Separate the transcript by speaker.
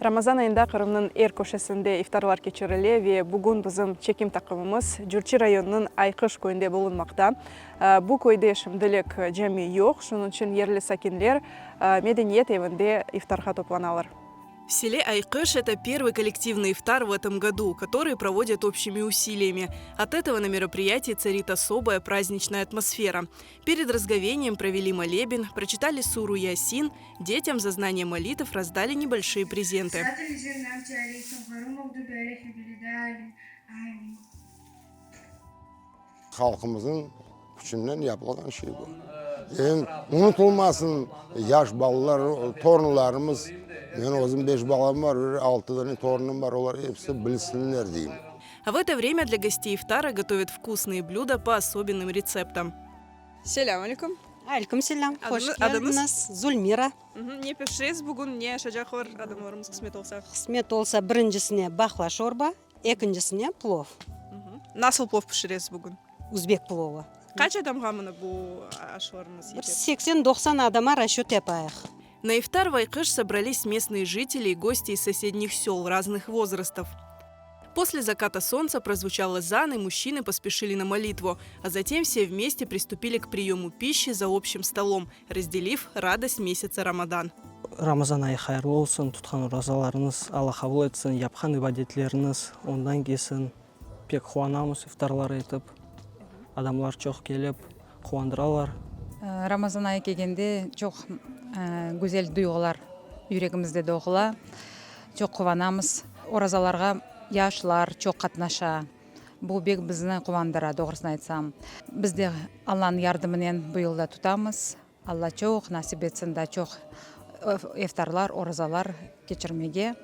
Speaker 1: Ramazan ayında Qırımnıñ er köşesinde iftarlar keçirile ve bugün bizim çekim taqımımız Cürçi rayonınıñ Ayqış köyünde bulunmaqta. Bu köyde şimdilik cami yoq, şunıñ içün yerli sakinler medeniyet evinde iftarğa toplanalar. В селе Ayqış это первый коллективный iftar в этом году, который проводят общими усилиями. От этого на мероприятии царит особая праздничная атмосфера. Перед разговением провели молебен, прочитали суру Ясин, детям за знание молитв раздали небольшие презенты.
Speaker 2: Halqımıznıñ küçünden yapılğan şey bu. Em unutılmasın yaş balalar, torunlarımız, men özüm beş balam var, bir altı dane torunım bar, olar episi bilsinler deyim.
Speaker 1: В это время для гостей ifтара готовят вкусные блюда по особенным рецептам. Selâm aleyküm.
Speaker 3: Aleyküm selâm. Hoş keldiñiz. Zulmira.
Speaker 1: Ne pişiresiz bugün, ne aşacaqlar adamlarımız qısmet olsa?
Speaker 3: Qısmet olsa birincisine baqla şorba, ekincisine plov.
Speaker 1: Nasıl plov pişiresiz bugün?
Speaker 3: Uzbek plovı.
Speaker 1: Qaç adamğa mına bu aşlarıñız yeter?
Speaker 3: Bir 80-90 adama rasçöt yapayıq.
Speaker 1: На ifтар в Ayqış собрались местные жители и гости из соседних сел разных возрастов. После заката солнца прозвучал азан, и мужчины поспешили на молитву, а затем все вместе приступили к приему пищи за общим столом, разделив радость месяца Рамадан.
Speaker 4: Ramazan ayı hayırlı olsun, tutqan orazalarıñız Alla qabul etsin, yapqan ibadetleriñiz ondan kelsin. Pek quvanamız iftarlar etip, adamlar çoq kelip quvandıralar.
Speaker 5: Ramazan ayı kelgende çoq güzel duyğular yüregimizde doğula, çoq quvanamız. Orazalarğa yaşlar çoq qatnaşa, bu bek bizni quvandıra, doğrusını aytsam. Biz de Allanıñ yardımınen bu yıl da tutamız. Alla çoq nasip etsin, daa çoq iftarlar, orazalar keçirmege.